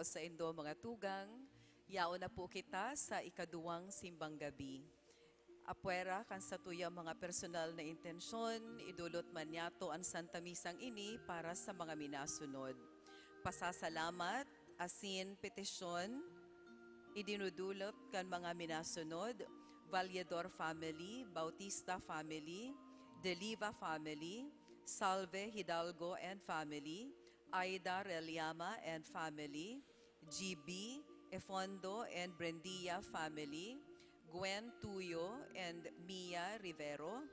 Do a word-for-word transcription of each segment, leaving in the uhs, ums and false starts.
saindo, mga tugang, yaon na po kita sa ikaduwang simbang gabi. Apwera kan satuyang mga personal na intensyon, idulot man niyato an Santa Misang ini para sa mga minasunod. Pasasalamat asin petisyon, idinudulot kan mga minasunod: Valledor family, Bautista family, Deliva family, Salve Hidalgo and family, Aida Reliama and family, G B Efondo and Brendia family, Gwen Tuyo and Mia Rivero,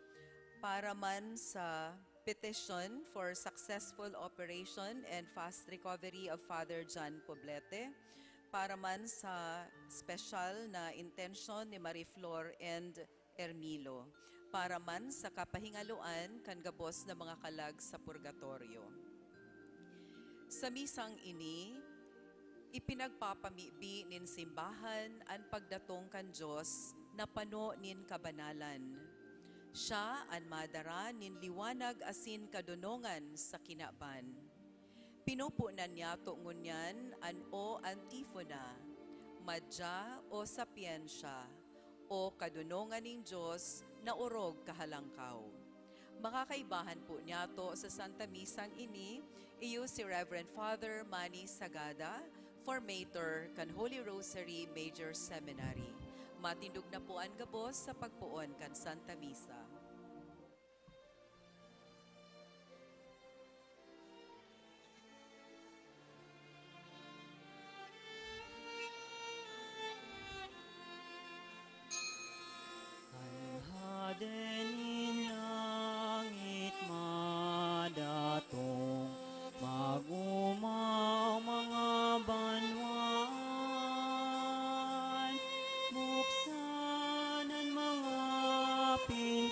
para man sa petition for successful operation and fast recovery of Father John Poblete, para man sa special na intention ni Marie Flor and Ermilo, para man sa kapahingaloan kan gabos na mga kalag sa purgatorio. Sa misang ini, ipinagpapamibi nin simbahan an pagdatong kan Dios na pano nin kabanalan. Siya an madara nin liwanag asin kadonongan sa kinaban. Pinoponan niyato ngunyan an O Antifona, madya o sapiensya, o kadonongan nin Dios na orog kahalangkaw. Makakaibahan po niyato sa Santa Misang ini, iyo si Reverend Father Manny Sagada, formator kan Holy Rosary Major Seminary. Matindog na po an gabos sa pagpoon kan Santa Misa. An Hade nin langit madatong, mag-omaw mga banwaan, buksan an mga pintuan,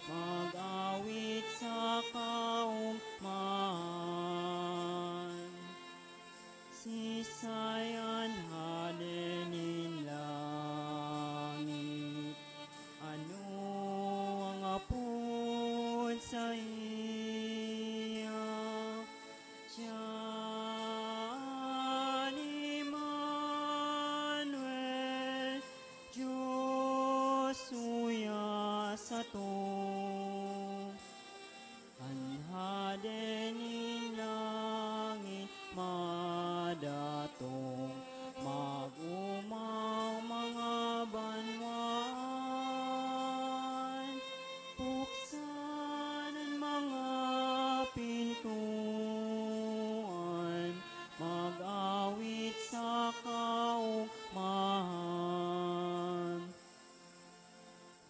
mag-awit sa kaogmahan. Siisay an Hade nin langit? Ano ang apod saiya? Siya an Emmanuel, Dios uya sato. An Hade nin langit madatong, mag-omaw mga banwaan, buksan an mga pintuan, mag-awit sa kaogmahan.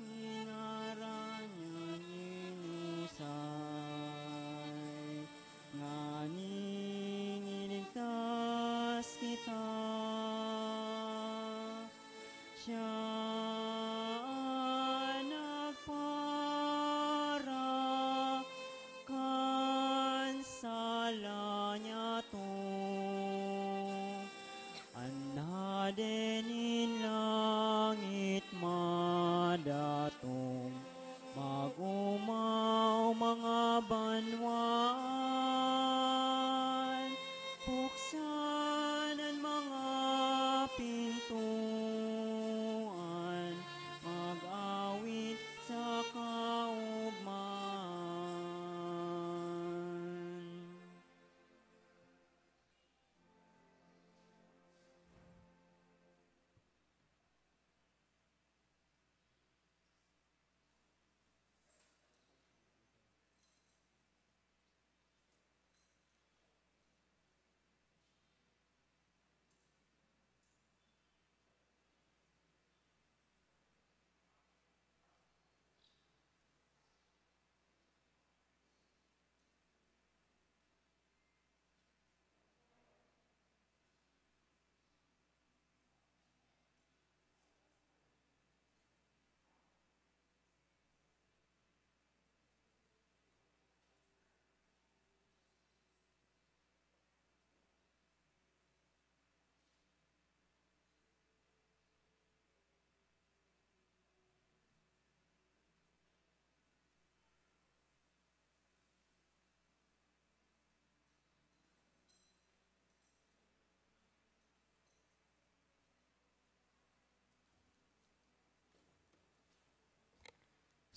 Ngaran niya inusay, nganing iligtas kita. Siya an nagpara kan sala niyato. An Hade nin langit madatong, mag-omaw mga banwaan, buksan an mga pintuan, mag-awit sa kaogmahan.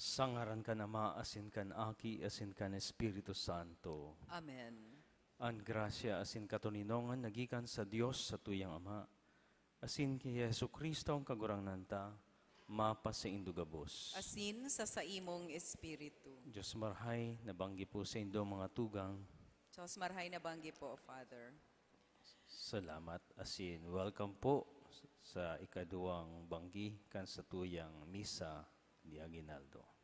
Sa ngaran kan Ama, asin kan Aki, asin kan Espiritu Santo. Amen. An grasya asin katoninongan na gikan sa Dios satuyang Ama, asin ki Jesu-Cristo an Kagurangnan ta, mapasaindo gabos. Asin sa saimong espiritu. Dios marahay, nabanggi po saindo mga tugang. Dios marahay, nabanggi po, Father. Salamat, asin welcome po sa ikaduwang banggi kan satuyang misa di aguinaldo.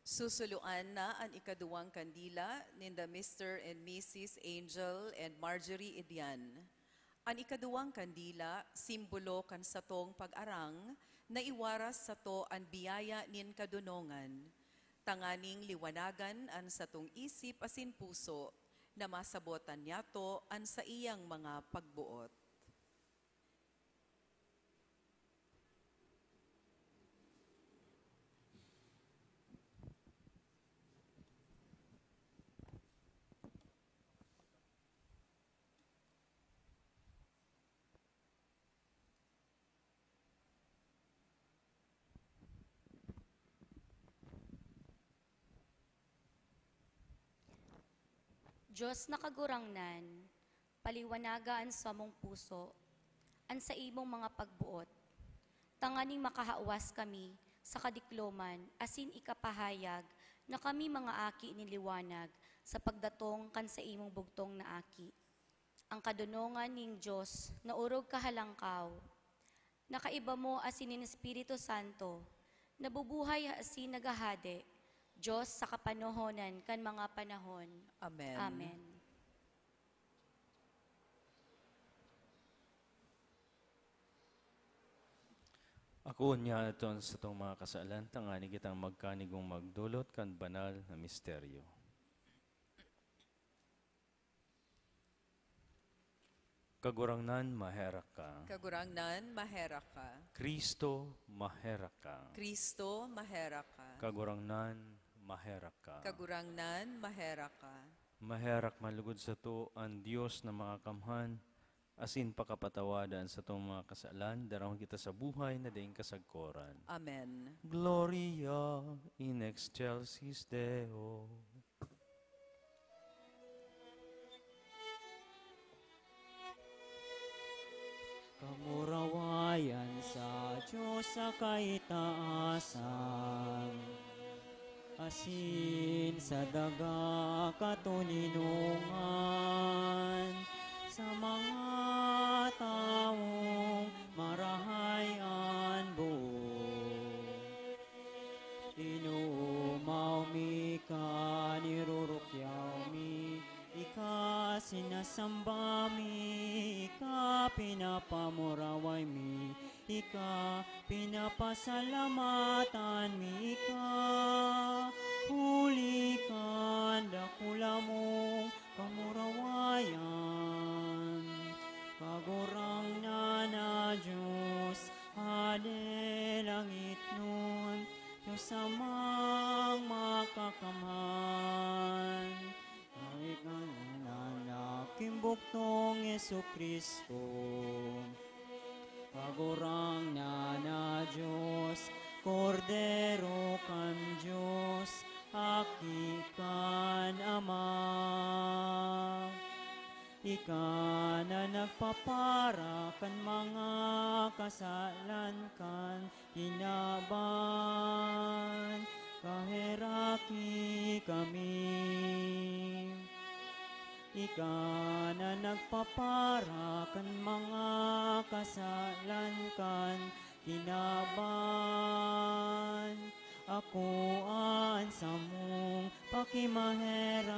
Susuluan na an ikaduwang kandila ninda Mister and Missus Angel and Marjorie Idian. An ikaduwang kandila, simbolo kan satong pag-arang na iwaras sato an biyaya nin kadonongan, tanganing liwanagan an satong isip asin puso, na masabotan niyato an saiyang mga pagboot. Dios na Kagurangnan, paliwanaga an samong puso, an saimong mga pagboot, tanganing makahawas kami sa kadikloman asin ikapahayag na kami mga aki nin liwanag sa pagdatong kan saimong bugtong na Aki. An kadonongan nin Dios na orog kahalangkaw, na kaiba mo asin nin Espiritu Santo, nabubuhay asin naghahade, Dios sa kapanahonan kan mga panahon. Amen. Amen. Akoon niya iton satong mga kasalan, tanganing kitang magkanigong magdolot kan banal na misteryo. Kagurangnan, maherak ka. Kagurangnan, maherak ka. Kristo, maherak ka. Kristo, maherak ka. Kagurangnan, maherak ka. Kagurangnan, maherak ka. Maherak man lugod sato an Dios na Makakamhan, asin pakapatawada an satong mga kasalan, darahon kita sa buhay na daing kasagkoran. Amen. Gloria in excelsis Deo. Kamurawayan sa Dios sa kaitaasan, asin sa daga katoninongan, sa mga tawong marahay an boot. Inoomaw mi ka, nirurukyaw mi, ika sinasamba mi, ika pinapamuraway mi, ika pinapasalamatan mi, ika huli kan dakula mong kamurawayan. Kagurangnan na Dios, Hade langitnon, Dios Amang Makakamhan, ika na nakimbugtong Jesu-Cristo. Kagurangnan na Dios, Kordero kan Dios, Aki kan Ama. Ika na nagpapara kan mga kasalan kan kinaban, kaheraki kami. Ika na nagpapara kan mga kasalan kan kinaban, akoa an samong pakimaherak.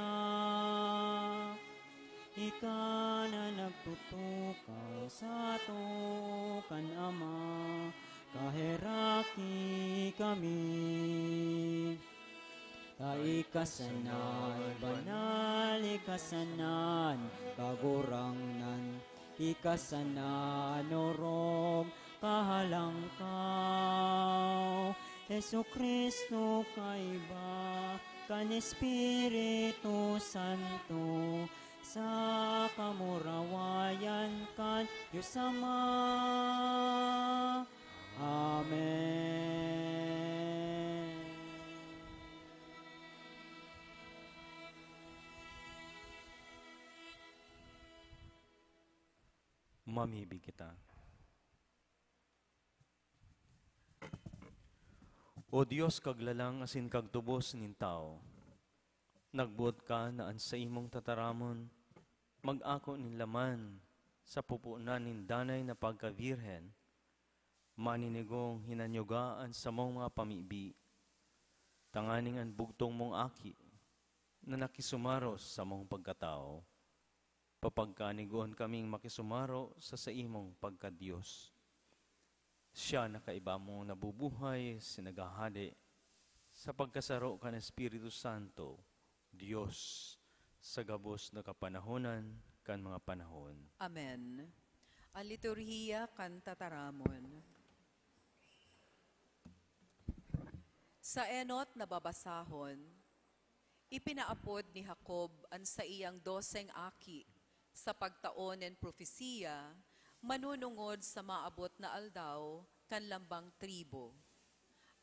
Ika na nagtutukaw sato kan Ama, kaheraki kami. Ta ika sana an banal, ika sana an Kagurangnan, ika sana an orog kahalangkaw. Jesu-Cristo, kaiba kan Espiritu Santo, sa kamurawayan kan Dios Ama. Amen. Mamibi kita. O Dios, Kaglalang asin Kagtubos nin tawo, nagboot ka na an saimong tataramon mag-ako nin laman sa pupunan nin danay na pagkabirhen, maninigong hinanyuga an samong mga pamibi, tanganing an bugtong mong Aki na nakisumaros sa samong pagkatawo, papagkanigoon kaming makisumaro sa saimong pagka-Dios. Siya na kaiba mong nabubuhay, asin naghahade sa pagkasaro kan Espiritu Santo, Dios, sa gabos na kapanahonan kan mga panahon. Amen. An liturhiya kan tataramon. Sa enot na babasahon, ipinaapod ni Jacob an saiyang doseng aki sa pagtao nin propesiya manunungod sa maabot na aldaw kan lambang tribo.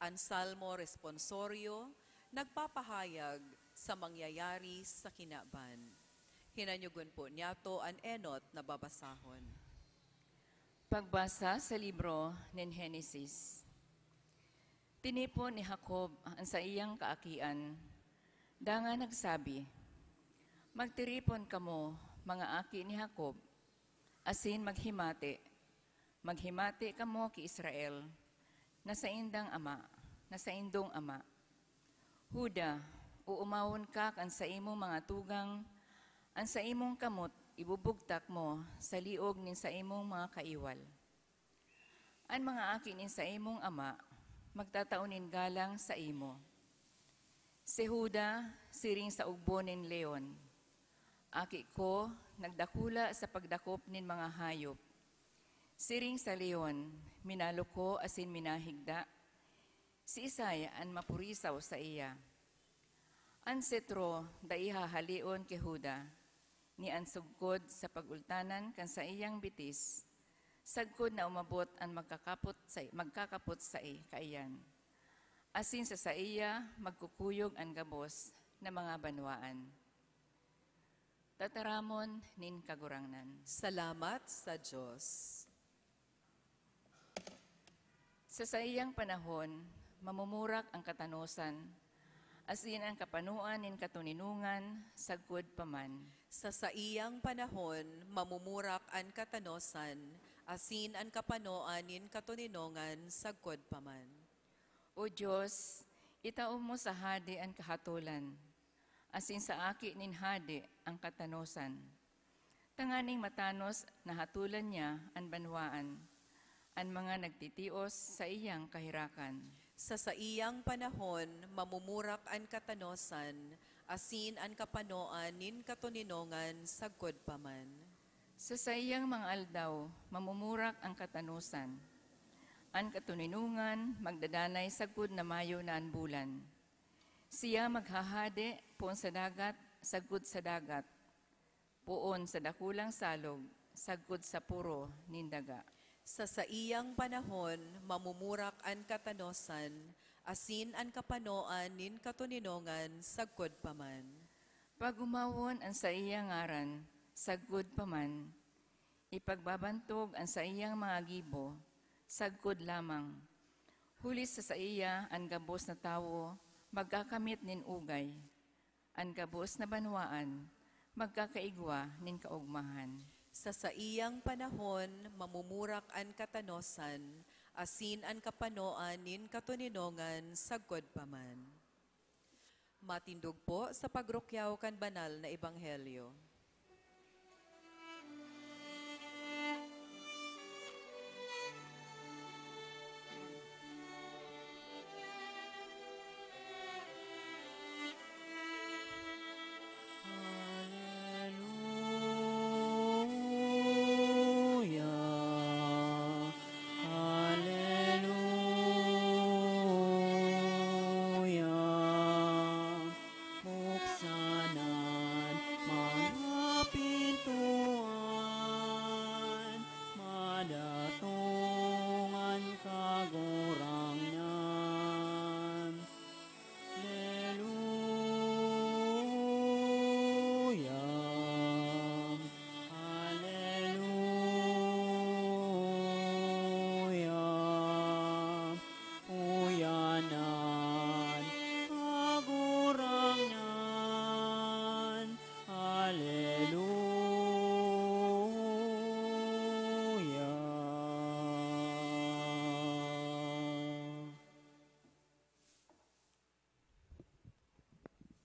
An Salmo Responsorio nagpapahayag sa mangyayari sa kinaban. Hinanyogon po niyato an enot na babasahon. Pagbasa sa libro nin Henesis. Tinipon ni Jacob an saiyang kaakian, dangan nagsabi, "Magtiripon kamo, mga aki ni Jacob, asin maghimati. Maghimati kamo ki Israel, na saindang ama, na saindong ama. Juda, uumawon ka kan saimong mga tugang, an saimong kamot ibubugtak mo sa liog nin saimong mga kaiwal. An mga aki nin saimong ama magtatao nin galang saimo. Si Juda siring sa ugbo nin leon. Aki ko, nagdakula sa pagdakop nin mga hayop. Siring sa leon, minaloko asin minahigda. Siisay an mapurisaw saiya? An setro dai hahaleon ki Juda, ni an sugkod sa pag-ultanan kan saiyang bitis, sagkod na umabot an magkakapot sa, magkakapot sa kaiyan, asin sa saiya magkukuyog an gabos na mga banwaan." Tataramon nin Kagurangnan. Salamat sa Dios. Sa saiyang panahon, mamumurak an katanosan, asin an kapanoan nin katoninongan sagkod pa man. Sa saiyang panahon, mamumurak an katanosan, asin an kapanoan nin katoninongan sagkod pa man. O Dios, itao mo sa hade an kahatolan, asin sa aki nin hade an katanosan, tanganing matanos na hatolan niya an banwaan, an mga nagtitios sa iyang kaherakan. Sa saiyang panahon, mamumurak an katanosan, asin an kapanoan nin katoninongan sagkod pa man. Sa saiyang mga aldaw, mamumurak an katanosan. An katoninongan magdadanay sagkod na mayo na an bulan. Siya maghahade poon sa dagat sagkod sa dagat, poon sa dakulang salog sagkod sa poro nin daga. Sa saiyang panahon, mamumurak an katanosan, asin an kapanoan nin katoninongan sagkod pa man. Pag-omawon an saiyang ngaran sagkod pa man, ipagbabantog an saiyang mga gibo sagkod lamang, huli sa saiya an gabos na tawo magkakamit nin ugay, an gabos na banwaan magkakaigwa nin kaogmahan. Sa saiyang panahon, mamumurak an katanosan, asin an kapanoan nin katoninongan sagkod pa man. Matindog po sa pagrukyaw kan banal na ebanghelyo. Haleluya, haleluya. Buksan an mga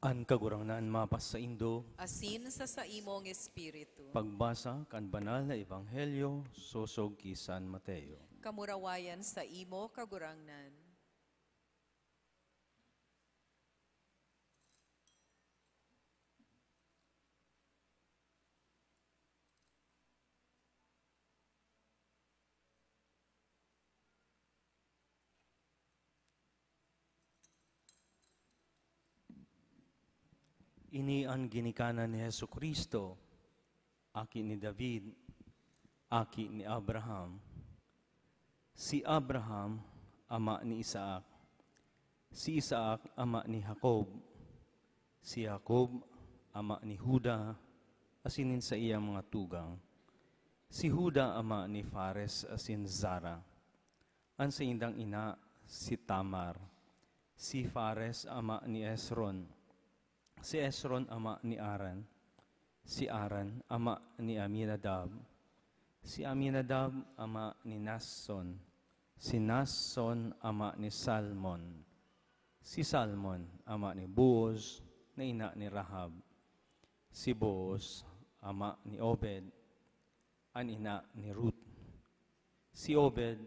An Kagurangnan mapasaindo. Asin sa saimong espiritu. Pagbasa kan Banal na Ebanghelyo sosog ki San Mateo. Kamurawayan sa imo, Kagurangnan. Ini an ginikanan ni Jesu-Cristo, aki ni David, aki ni Abraham. Si Abraham, ama ni Isaac. Si Isaac, ama ni Jacob. Si Jacob, ama ni Juda, asin nin saiyang mga tugang. Si Juda, ama ni Fares asin Zara. An saindang ina, si Tamar. Si Fares, ama ni Esron. Si Esron, ama ni Aran. Si Aran, ama ni Aminadab. Si Aminadab, ama ni Nason. Si Nason, ama ni Salmon. Si Salmon, ama ni Boaz, na ina ni Rahab. Si Boaz, ama ni Obed, an ina ni Ruth. Si Obed,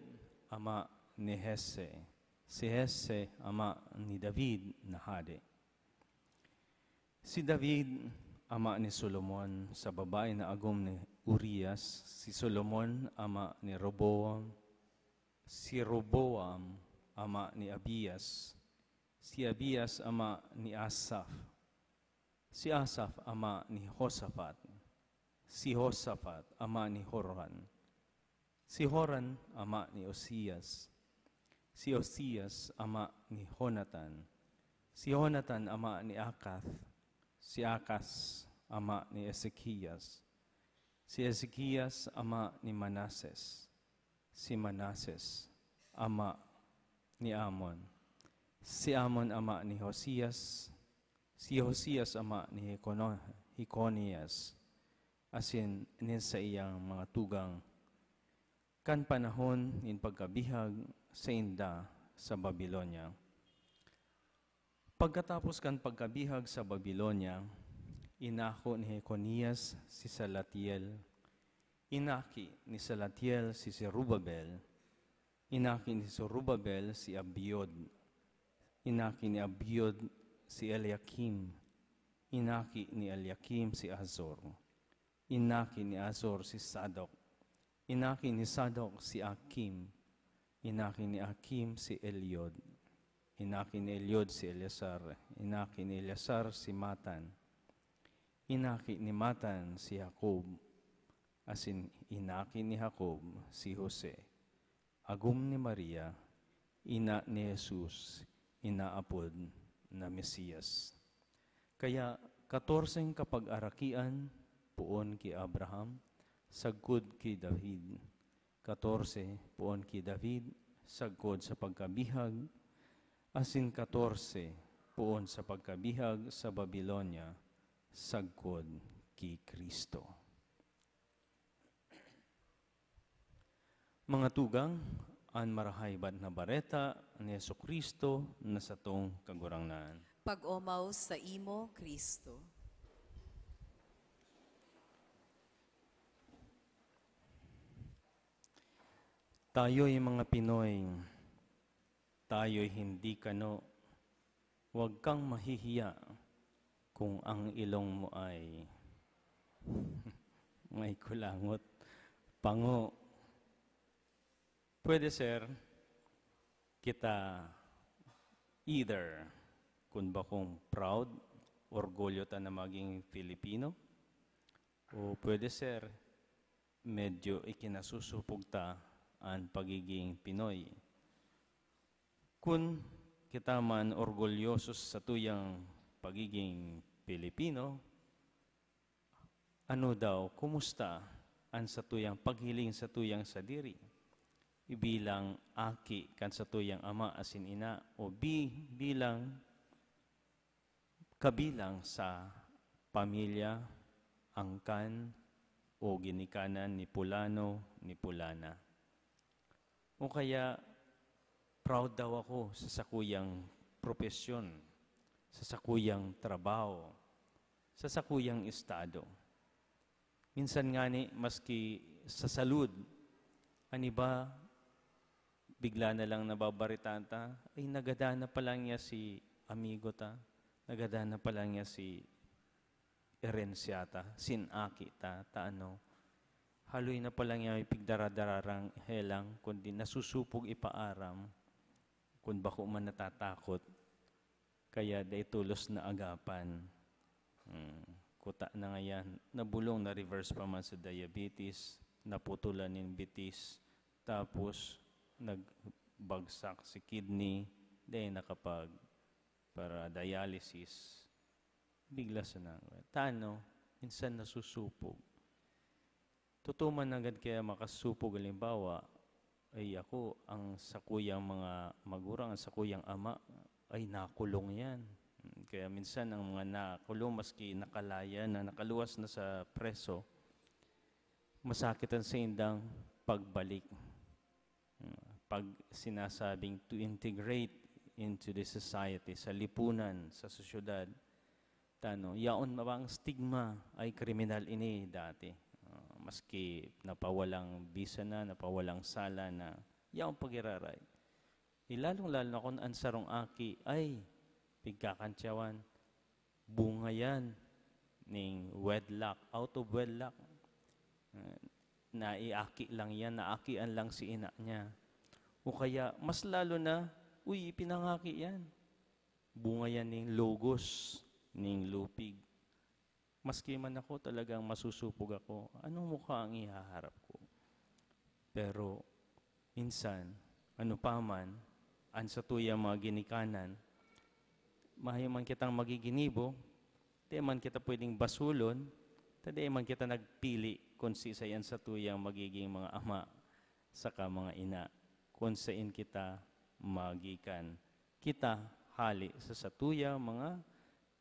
ama ni Jesse. Si Jesse, ama ni David na hade. Si David, ama ni Solomon, sa babae na agom ni Urias. Si Solomon, ama ni Roboam. Si Roboam, ama ni Abias. Si Abias, ama ni Asaph. Si Asaph, ama ni Josaphat. Si Josaphat, ama ni Joram. Si Joram, ama ni Uzias. Si Uzias, ama ni Jonatan. Si Jonatan, ama ni Acaz. Si Acaz, ama ni Ezekias. Si Ezekias, ama ni Manases. Si Manases, ama ni Amon. Si Amon, ama ni Josias. Si Josias, ama ni Jecono-, Jeconias, asin nin saiyang mga tugang, kan panahon nin pagkabihag sainda sa Babilonia. Pagkatapos kan pagkabihag sa Babilonia, inako ni Jeconias si Salatiel, inaki ni Salatiel si Zorobabel, inaki ni Zorobabel si Abiud, inaki ni Abiud si Eliakim, inaki ni Eliakim si Azor, inaki ni Azor si Sadok, inaki ni Sadok si Akim, inaki ni Akim si Eliud, inaki ni Eliud si Eleazar, inaki ni Eleazar si Matan, inaki ni Matan si Jacob, asin inaki ni Jacob si Jose, agom ni Maria, ina ni Jesus, inaapod na Mesias. Kaya katorseng kapag-arakian poon ki Abraham, sagkod ki David, katorse poon ki David, sagkod sa pagkabihag, asin katorse poon sa pagkabihag sa Babilonia, sagkod ki Cristo. Mga tugang, an Marahay na Bareta ni Jesu-Cristo na satong Kagurangnan. Pag-omaw saimo, Cristo. Tayo'y mga Pinoy, tayo'y hindi kano, huwag kang mahihiya kung ang ilong mo ay may kulangot, pango. Pwede, sir, kita either kun bakong proud, orgulyo ta na maging Filipino, o pwede, sir, medyo ikinasusupog ta an pagiging Pinoy. Kun kita man orgulyoso sa satuyang pagiging Pilipino, ano daw, kumusta an satuyang paghiling satuyang sadiri? Bilang aki kan satuyang ama asin ina, o bi-, bilang kabilang sa pamilya, angkan, o ginikanan ni pulano, ni pulana. O kaya, proud daw ako sa sakuyang propesyon. sa sakuyang trabaho, sa sakuyang estado. Minsan ngani, maski sa salud, an iba, bigla na lang nababaretaan ta, "Ay, nagadan na pala niya si amigo ta, nagadan na pala niya si erensya ta, sin aki ta, ta ano, haloy na pala niya may pigdaradararang helang, kundi nasusupog ipaaram, kun bako man natatakot, kaya dai tolos na agapan." Hmm, kuta na ngayan, nabulong, na-reverse pa man sa diabetes, naputulan nin bitis, tapos nagbagsak si kidney, dai nakapag-, para dialysis. Bigla sa nang-, tano, minsan nasusupog. Totoo man nanggad kaya makasupog, halimbawa, ay ako, ang sakuyang mga magurang, ang sakuyang ama, ay nakulong yan. Kaya minsan ang mga nakulong, maski nakalaya na, nakaluwas na sa preso, masakit ang saindang pagbalik. Pag sinasabing to integrate into the society, sa lipunan, sa sosyedad, tano, yaon na ba ang stigma ay kriminal ini dati? Ah, maski napawalang bisa na, napawalang sala na, yaon pag-iraray. Eh, lalong-lalo na kung ang sarong aki ay pigkakantyawan, bunga yan ning wedlock, out of wedlock. Ah, naiaki lang yan, naakian lang si ina niya. O kaya, mas lalo na, uy, ipinangaki yan. Bunga yan ning logos, ning lupig. Maski man ako, talagang masusupog ako. Anong mukha ang ihaharap ko? Pero minsan, ano pa man, an satuyang mga ginikanan, mayo man kitang magiginibo, di man kita pwedeng basulon, ta di man kita nagpili kun siisay an satuyang magiging mga ama saka mga ina, kun sain kita magikan. Kita hali sa satuyang mga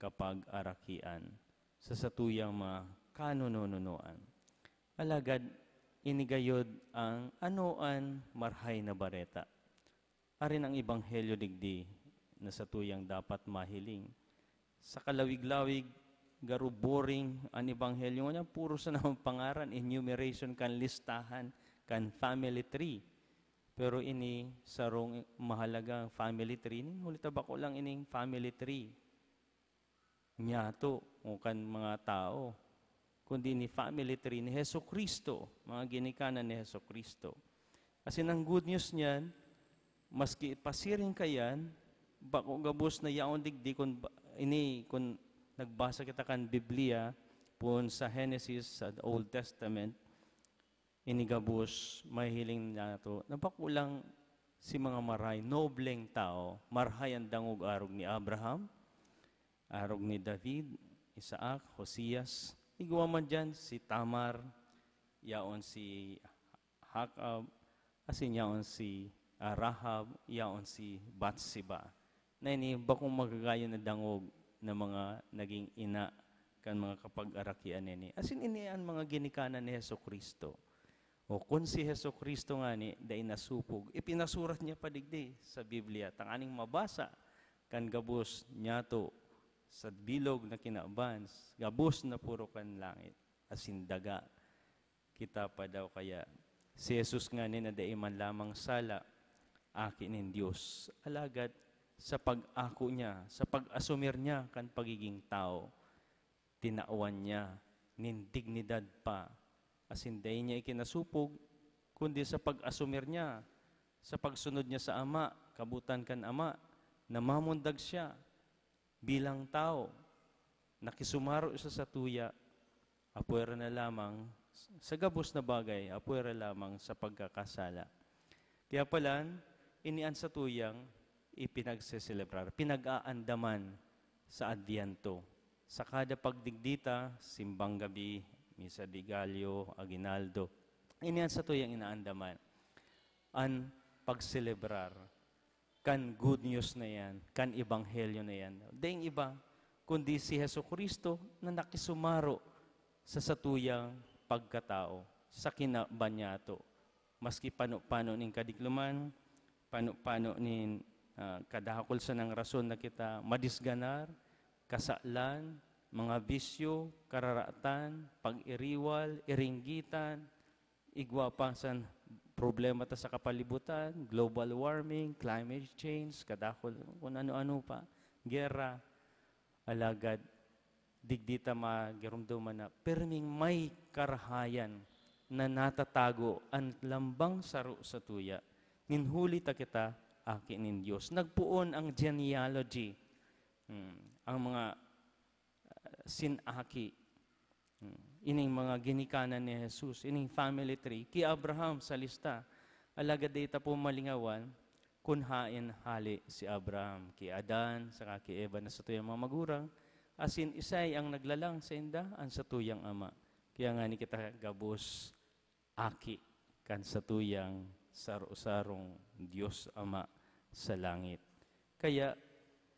kapag-arakian, sa satuyang mga kanononoan. Alagad, ini gayod ang ano an Marahay na Bareta. Arin ang ebanghelyo digdi na satuyang dapat mahiling. Sa kalawig-lawig, garo boring an ebanghelyo, ngunyan puro sa namang pangaran, enumeration kan listahan kan family tree. Pero ini sarong mahalagang family tree, nin huli ta bako lang ining family tree nyato o kan mga tao, kundi ni family tree ni Jesu-Cristo, mga ginikanan ni Jesu-Cristo. Asin ang good news niyan, maski pasiring kaiyan, bako gabos na yaon digdi kun ba, ini, kun nagbasa kita kan Biblia, poon sa Genesis, sa Old Testament, ini gabos mahihiling nato na bako lang si mga maray, nobleng tawo, marahay an dangog arog ni Abraham, arog ni David, Isaac, Josias, igwa man diyan si Tamar, yaon si Jacob, asin yaon si, ah, Rahab, yaon si Bathsheba. Na ini bakong magagayon na dangog na mga naging ina kan mga kapag-arakian nini. Asin ini an mga ginikanan ni Jesu-Cristo. O kun si Jesu-Cristo ngani dai nasupog, ipinasurat niya pa digdi sa Biblia, tanganing mabasa kan gabos nyato sa bilog na kinaban, gabos na puro kan langit, asin daga. Kita pa daw kaya, si Jesus ngani na dai man lamang sala, Aki nin Dios. Alagad sa pag-ako niya, sa pag-asumir niya kan pagiging tawo, tinawan niya nin dignidad pa, asin dai niya ikinasupog, kundi sa pag-asumir niya, sa pagsunod niya sa Ama, kabutan kan Ama, namamundag siya bilang tawo, nakisumaro siya sa tuya, apwera na lamang sa gabos na bagay, apwera lamang sa pagkakasala. Kaya pala, ini an satuyang ipinagseselebrar, pinag-aandaman sa Adviento. Sa kada pagdigdi ta, simbang gabi, Misa de Gallo, Aguinaldo, ini an satuyang inaandaman. An pagselebrar kan good news na yan, kan ebanghelyo na yan. Daing iba, kundi si Jesu-Cristo na nakisumaro sa satuyang pagkatao, sa kinaban niyato. Maski pano-pano nin kadikloman, pano-pano nin Ah, kadakul sanang rason na kita madisganar, kasalan, mga bisyo, kararatan, pag-iriwal, iringgitan, igwa pa san problema ta sa kapalibutan, global warming, climate change, kadakul, kung ano-ano pa, gera. Alagad, digdi ta magirumdoman na pirming may karahayan na natatago an lambang saro sa tuya. Nin huli ta kita, aki nin Dios. Nagpoon ang genealogy. Hmm. Ang mga, ah, sin-aki. Hmm. Ining mga ginikanan ni Jesus, ining family tree, ki Abraham sa lista. Alagad dai ta po malingawan kun haen hale si Abraham, ki Adan, saka ki Eva na satuyang mga magurang, asin isay ang naglalang sainda, an satuyang Ama. Kaya ngani kita gabos aki kan satuyang saro-sarong Dios Ama sa langit. Kaya,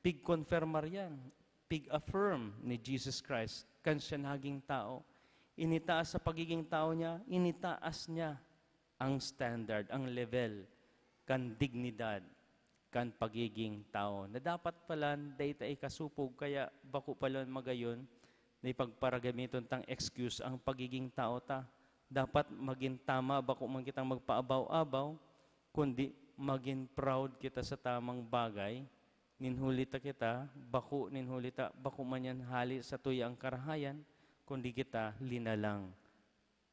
pigkonfirmar yan, pig-affirm ni Jesus Christ kan siya naging tao. Initaas sa pagiging tao niya, initaas niya ang standard, ang level kan dignidad kan pagiging tao, na dapat pala dai ta ikasupog, kaya bako pala magayon na ipagparagamiton tang excuse ang pagiging tao ta. Dapat magin tama, bako man kitang magpaabaw-abaw, kundi magin proud kita sa tamang bagay. Nin huli ta kita, bako nin huli ta, bako man yan hale sa tuyang karahayan, kundi kita linalang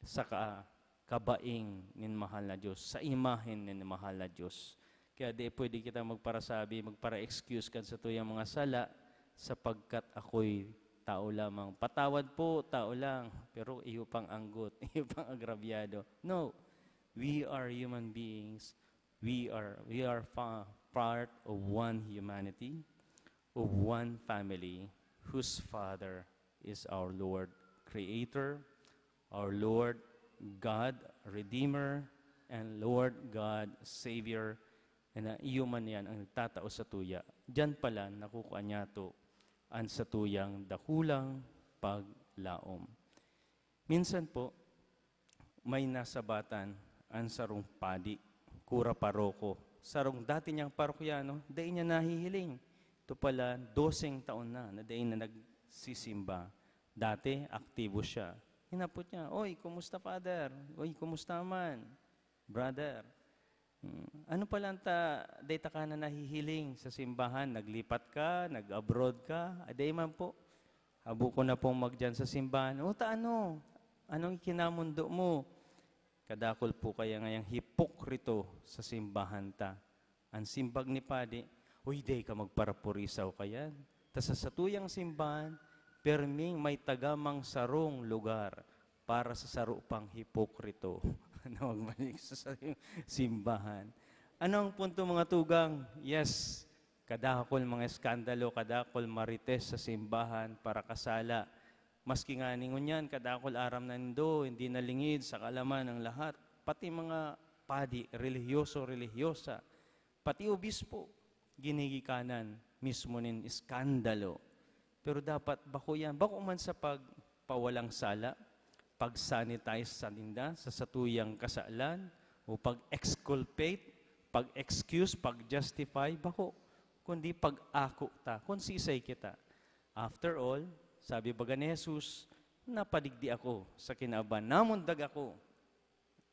sa ka-, kabaing nin mahal na Dios, sa imahen nin mahal na Dios. Kaya di pwede kita magparasabi, magpara-excuse kan satuyang mga sala, sapagkat ako'y tao lamang. Patawad po, tao lang, pero iyo pang anggot, iyo pang agrabyado. No, we are human beings. We are, we are fa-, part of one humanity, of one family, whose Father is our Lord Creator, our Lord God Redeemer, and Lord God Savior, na iyo man yan ang nagtatao sa tuya. Diyan pala nakukuha niya to an satuyang dakulang paglaom. Minsan po, may nasabatan an sarong padi, kura paroko, sarong dati niyang parokyano, dai niya nahihiling. Ito pala, doseng taon na, na dai na nagsisimba. Dati, aktibo siya. Hinapot niya, "Oy, kumusta, Father? Oy, kumusta man, Brother?" Hmm, ano pala ang ta-, dai ta ka na nahihiling sa simbahan? Naglipat ka, nag-abroad ka? Ah, dai man po. Habo ko na pong magdiyan sa simbahan. O, ta ano? Anong ikinamundo mo? Kadakul po kaya ngayang hipokrito sa simbahan ta. Ang simbag ni Padi, "Uy, dai ka magparapurisaw kayan. Ta sa satuyang simbahan, perming may tagamang sarong lugar para sa saro pang hipokrito na magbalik sa sarong simbahan." Ano ang punto, mga tugang? Yes, kadakul mga eskandalo, kadakul marites sa simbahan, parakasala. Maski ngani ngunyan, kadakul aram na nindo, hindi nalingid sa kaalaman ang lahat. Pati mga padi, relihiyoso, relihiyosa, pati obispo, ginigikanan mismo nin eskandalo. Pero dapat bako yan, bako man sa pagpawalang sala, pag-sanitize sa ninda sa satuyang kasalan, o pag-exculpate, pag-excuse, pag-justify, bako, kundi pag-ako ta, kung sisay kita. After all, sabi baga ni Jesus, "Napadigdi ako sa kinaban, namundag ako."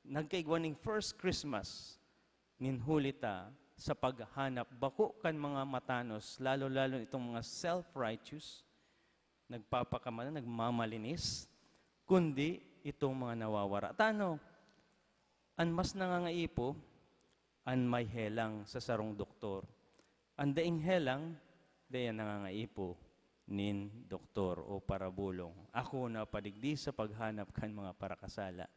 Nagkaigwa ning first Christmas, nin huli ta sa paghanap bako kan mga matanos, lalo-lalo itong mga self-righteous, nagpapakamala, nagmamalinis, kundi itong mga nawawara. Tano, an mas nangangaipo, an may helang sa sarong doktor. An daing helang, dai nangangaipo nin doktor o parabolong. Ako napadigdi sa paghanap kan mga parakasala.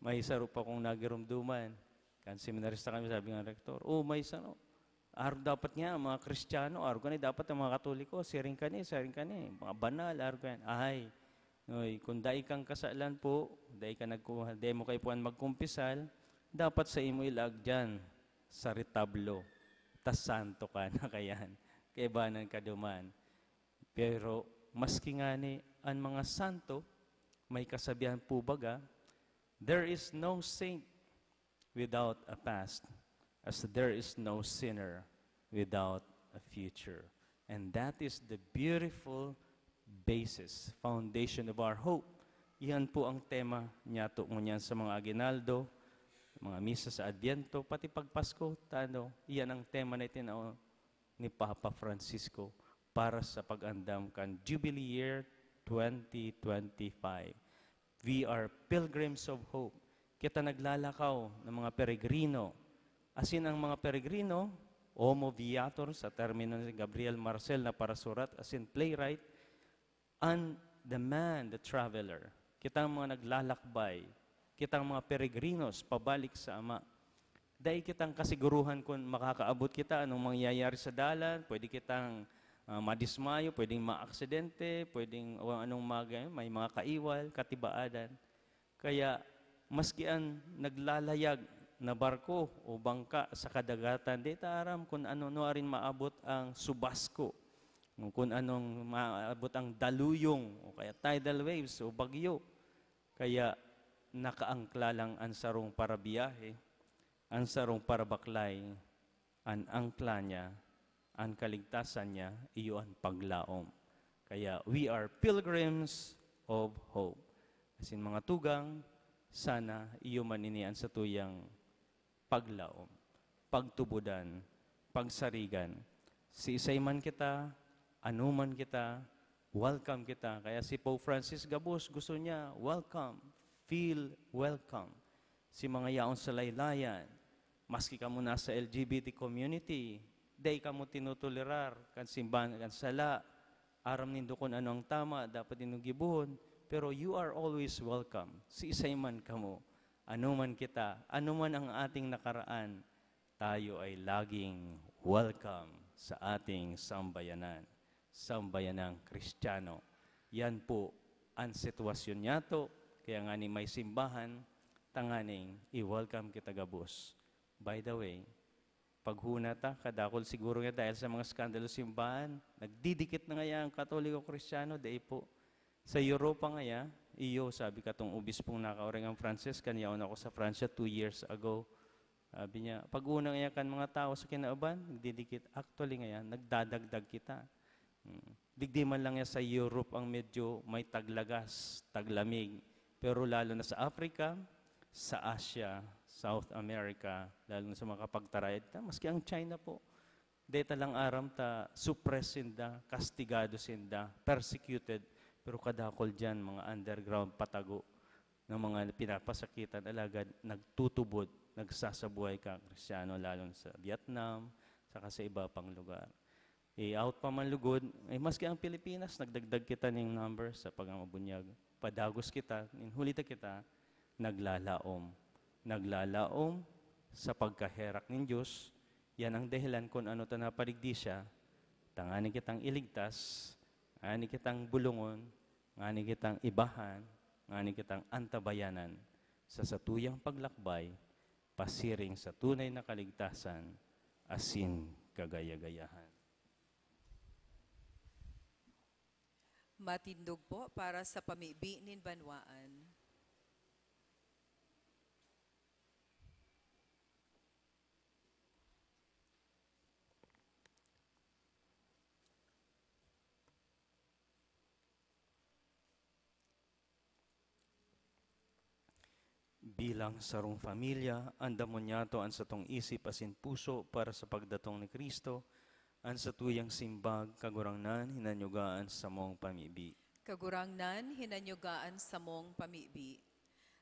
May saro pa kong nagirumduman. Kan seminarista kami, sabi nga rektor, "Oh, may saro. Ar-, dapat nga, mga Kristiyano, arog kani, dapat ang mga Katoliko, siring kani, siring kani, mga banal, arog kani." Ay, oy, kung dai kang kasalan po, dai ka nagkuha, dai mo kaipuhan magkumpisal, dapat sa imo ilaag diyan sa retablo, ta santo ka na kayan, kaibanan ka duman. Pero maski ngani an mga santo, may kasabihan po baga, "There is no saint without a past, as there is no sinner without a future. And that is the beautiful basis, foundation of our hope. Iyan po ang tema niyato ngunyan sa mga aguinaldo, mga misa sa Adbyento, pati pag Pasko, tano, iyan ang tema na itinao ni Papa Francisco para sa pag-andam kan Jubilee Year twenty twenty-five. We are pilgrims of hope. Kita naglalakaw ng mga peregrino. Asin ang mga peregrino, homo viator sa termino ni Gabriel Marcel na parasurat asin playwright, and the man, the traveler. Kitang mga naglalakbay, kitang mga peregrinos pabalik sa Ama. Dai kitang kasiguruhan kun makakaabot kita, anong mangyayari sa dalan, pwede kitang, ah, madismayo, pwedeng maaksidente, pwedeng o anong mga, may mga kaiwal, katibaadan. Kaya, maski an naglalayag na barko o bangka sa kadagatan, di ta aram kun ano, ano arin maabot ang subasko, kun anong maabot ang daluyong o kaya tidal waves o bagyo. Kaya, nakaangkla lang an sarong parabiyahe, an sarong parabaklay, an angkla niya, an kaligtasan niya, iyo an paglaom. Kaya, we are pilgrims of hope. Asin mga tugang, sana iyo man ini an satuyang paglaom, pagtubodan, pagsarigan. Siisay man kita, ano man kita, welcome kita. Kaya si Pope Francis gabos gusto niya, welcome, feel welcome. Si mga yaon sa laylayan, maski kamo nasa L G B T community, dai kamo tinutolerar kan simbahan kan sala. Aram nindo kun ano ang tama, dapat nindo gibohon. Pero you are always welcome. Siisay man kamo, ano man kita, ano man ang ating nakaraan, tayo ay laging welcome sa ating sambayanan, sambayanang Kristiyano. Yan po an sitwasyon niyato. Kaya nga ni may simbahan, tanganing i-welcome kita gabos. By the way, paghuna ta, kadakul siguro nga dahil sa mga skandalo simbahan, nagdidikit na ngaya ang Katoliko Kristiyano, dai po. Sa Europa ngaya, iyo, sabi katong obispong nakaoreng ang Francis, kan yaon ako sa Francia two years ago. Sabi niya, pag-una ngaya kan mga tawo sa kinaban, nagdidikit. Actually ngaya, nagdadagdag kita. Hmm. Digdi man lang ya sa Europe ang medyo may taglagas, taglamig. Pero lalo na sa Africa, sa Asia, South America, lalo na sa mga kapagtarayad, ta-, maski ang China po, dai ta lang aram ta suppress sinda, kastigado sinda, persecuted, pero kadakol diyan, mga underground, patago na mga pinapasakitan, alagad nagtutubod, nagsasabuhay ka Kristiyano, lalo na sa Vietnam, saka sa iba pang lugar. I-out pa man lugod, eh, maski ang Pilipinas, nagdagdag kita ning number sa pagkamabunyag. Padagos kita, nin huli ta kita, naglalaom. Naglalaom sa pagkaherak nin Dios, yan ang dahilan kun ano ta napadigdi siya, tanganing kitang iligtas, ngani kitang bulongon, ngani kitang ibahan, ngani kitang antabayanan sa satuyang paglakbay pasiring sa tunay na kaligtasan asin kagaya-gayahan. Matindog po para sa pamibi nin banwaan. Bilang sarong pamilya, andamon niyato an satong isip asin puso para sa pagdatong ni Cristo, an satuyang simbag, Kagurangnan, hinanyuga an samong pamibi. Kagurangnan, hinanyuga an samong pamibi.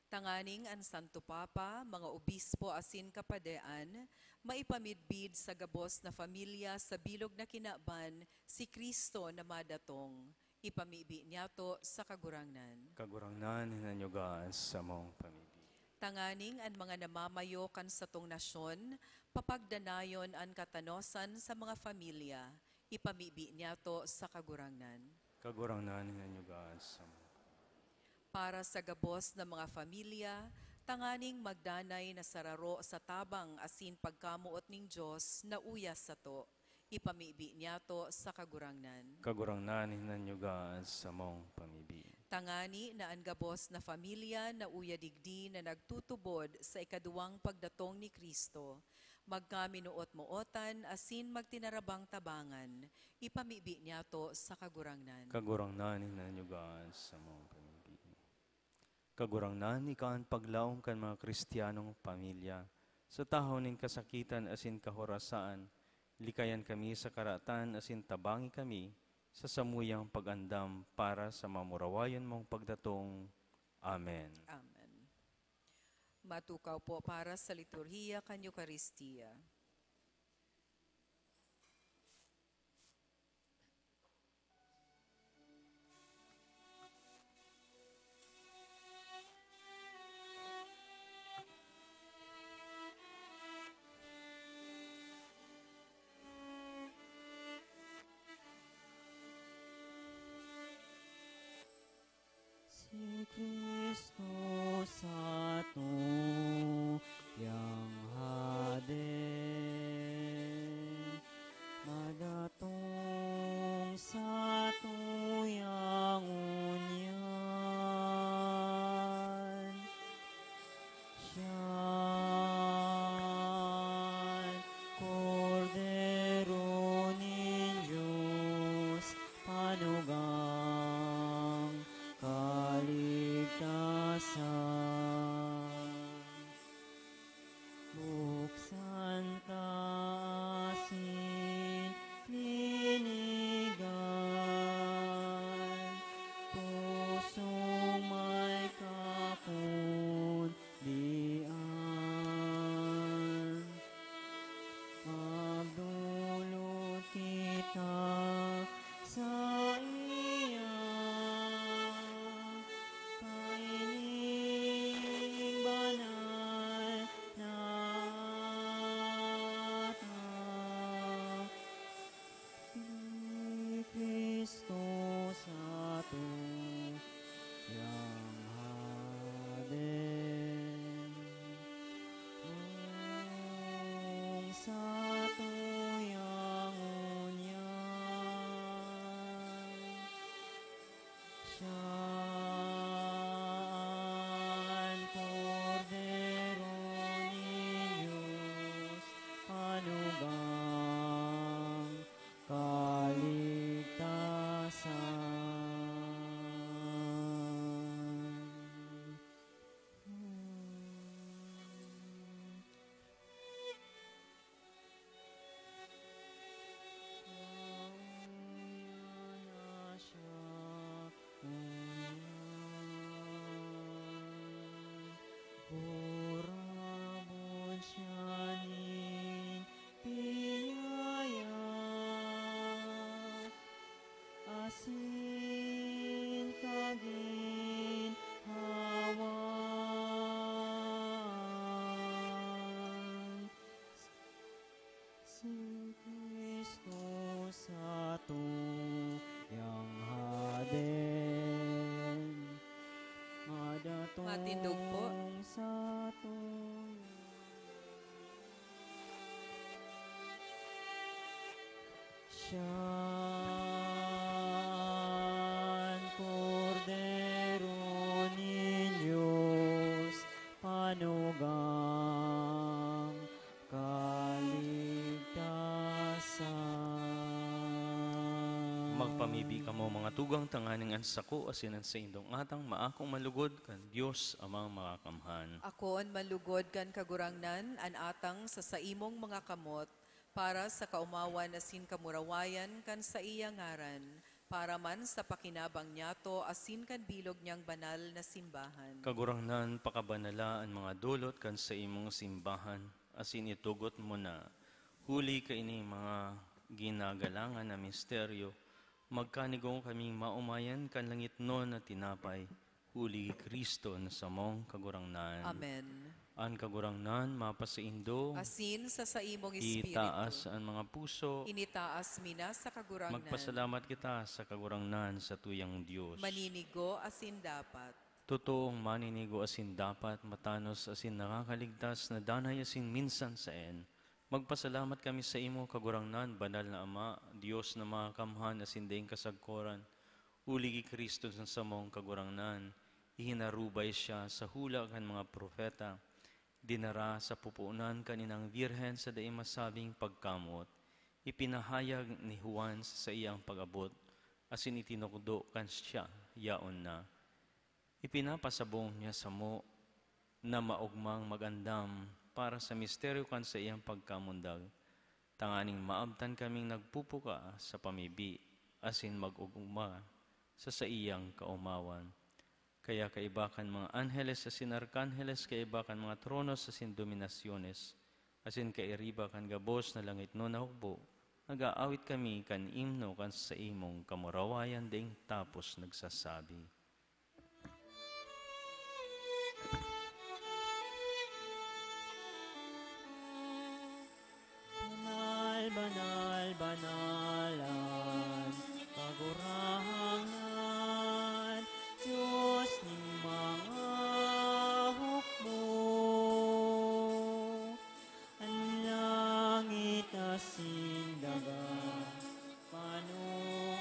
Tanganing an Santo Papa, mga obispo asin kapadean, maipamidbid sa gabos na pamilya sa bilog na kinaban si Cristo na madatong. Ipamibi niyato sa Kagurangnan. Kagurangnan, hinanyuga an samong pamibi. Tanganing an mga namamayo kan satong nasyon, papagdanayon an katanosan sa mga pamilya, ipamibi niyato sa Kagurangnan. Kagurangnan, hinanyuga an samong. Para sa gabos na mga pamilya, tanganing magdanay na sararo sa tabang asin pagkamoot nin Dios na uya sato. Ipamibi niyato sa Kagurangnan. Kagurangnan, hinanyuga an samong pamibi. Tangani na an gabos na pamilya na uya digdi na nagtutubod sa ikaduwang pagdatong ni Cristo, Magkaminuot-mootan asin magtinarabang-tabangan, ipamibi niyato sa Kagurangnan. Kagurangnan, hinanyugan sa mga pamimbi. Kagurangnan, ika an paglaom kan mga Kristiyanong pamilya. Sa tahaw nin kasakitan asin kahorasaan, likayan kami sa karatan asin tabangi kami sa samuyang pag-andam para sa mamurawayon mong pagdatong. Amen. Amen. Matukaw po para sa liturhiya kan Eukaristia. Si Cristo satuyang Hade, madatong satuyang ngunyan. Siya an Kordero nin Dios, panugang kaligtasan. Buksan ta asin linigan, pusong may kakundian. Magdolot kita saiya, kaining banal na ata. Si Cristo satuyang Hade, ang satuyang ngunyan. Siya an Kordero nin Dios, panugang kaligtasan. Siya, siya, siya, siya, siya, siya, asin kaginhawaan. Si Cristo satuyang Hade, madatong Matindog po. Satuyang Siya an Kordero nin Dios, panugang kaligtasan. Magpamibi kamo, mga tugang, tanganing an sako asin an saindong atang maakong malugod kan Dios Amang Makakamhan. Ako an malugod kan Kagurangnan, an atang sa saimong mga kamot, para sa kaomawan asin kamurawayan kan saiya ngaran, para man sa pakinabang niyato asin kan bilog niyang banal na simbahan. Kagurangnan, pakabanala an mga dolot kan saimong simbahan, asin itugot mo na, huli kaini mga ginagalangan na misteryo, magkanigo kaming maomayan kan langitnon na tinapay, huli ki Cristo na samong Kagurangnan. Amen. An Kagurangnan mapasaindo. Asin sa saimong espiritu. Itaas an mga puso. Initaas mi na sa Kagurangnan. Magpasalamat kita sa Kagurangnan, satuyang Dios. Maninigo asin dapat. Totoong maninigo asin dapat, matanos asin nakakaligtas na danay asin minsan saen. Magpasalamat kami saimo, Kagurangnan, Banal na Ama, Dios na makakamhan asin daing kasagkoran, huli ki Cristo na samong Kagurangnan. Ihinarubay siya sa hula kan mga propeta. Dinara sa pupuonan kan Inang Birhen sa dai masabing pagkamoot, ipinahayag ni Juan sa saiyang pag-abot, asin itinukdo kan siya yaon na. Ipinapasabong niya samo na maogmang mag-andam para sa misteryo kan saiyang pagkamundag, tanganing maabtan kaming nagpupuka sa pamibi asin mag-ogma sa saiyang kaomawan. Kaya kaiba kan mga anheles asin arkanheles, kaiba kan mga tronos asin dominasyones, asin kairiba kan gabos na langitnon na hukbo, nag-aawit kami kan imno kan saimong kamurawayan daing tapos nagsasabi, Banal, banal, banal an Kagurangnan, Dios nin mga hukbo. An langit asin daga, pano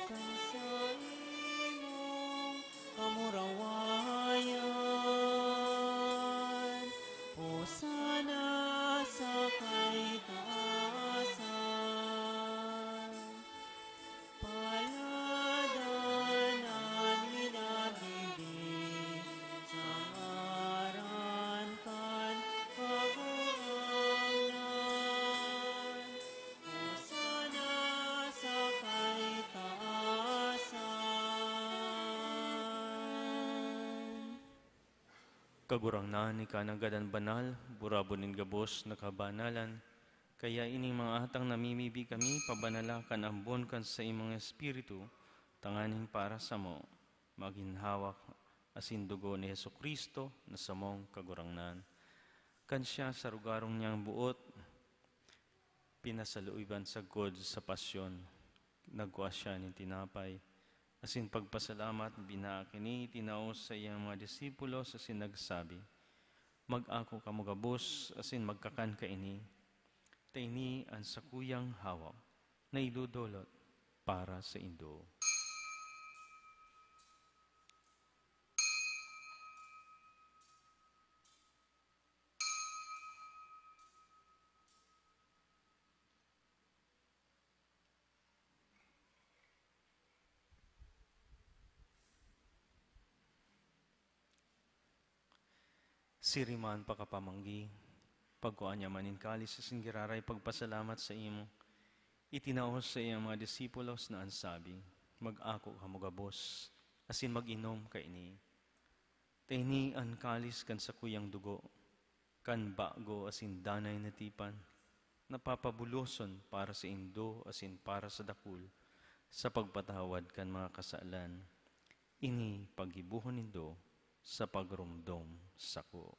kan saimong kamurawayan. Hosana sa kaitaasan. Paladan an minagdigdi sa ngaran kan Kagurangnan. Hosana sa kaitaasan. Kagurangnan, ika nanggad an banal, burabod nin gabos na kabanalan. Kaya ining mga atang namimibi kami, pabanala kan ambon kan saimong Espiritu, tanganing para samo, magin hawak asin dugo ni Jesu-Cristo na samong Kagurangnan. Kan siya sa rugarong niyang boot, pinasaluiban sagkod sa pasyon, nagkua siya nin tinapay, asin pagpasalamat, binaak ini, itinao sa iyang mga disipulos, asin nagsabi, "Mag-ako kamo gabos, asin magkakan kaini, ta ini an sakuyang hawak na idodolot para saindo." Siring man pakapamanggi, pagkua niya man nin kalis asin giraray pagpasalamat saimo, itinao sa iyang mga disipulos na an sabi, "Mag-ako kamo gabos, asin mag-inom kaini. Ta ini an kalis kan sakuyang dugo, kan bago asin danay na tipan, na papabuloson para saindo asin para sa dakul sa pagpatawad kan mga kasalan. Ini paggibohon nindo sa pagromdom sako."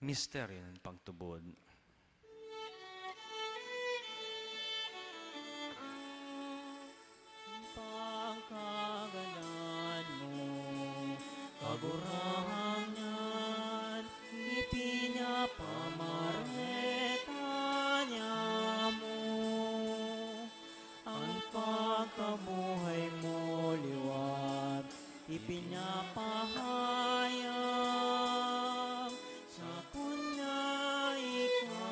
Misteryo nin pagtubod. Pagkagadan mo, Kagurangnan, ipinapamareta niya mo. An pagkabuhay mo liwat ipinapahayag, sakon na ika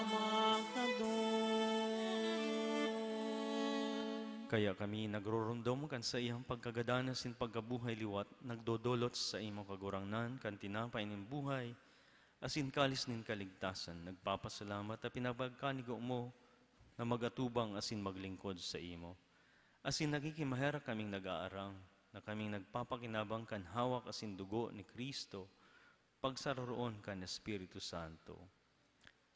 magtagdon. Kaya kami nagroromdom kan saiyang pagkagadan asin pagkabuhay liwat, nagdodolot sa imo, Kagurangnan, kan tinapay nin buhay, asin kalis nin kaligtasan, nagpapasalamat ta pinapagkanigo mo na mag-atubang asin maglingkod saimo. Asin nakikimaherak kaming nag-aarang na kaming nagpapakinabang kan hawak asin dugo ni Cristo, pagsaroroon kan Espiritu Santo.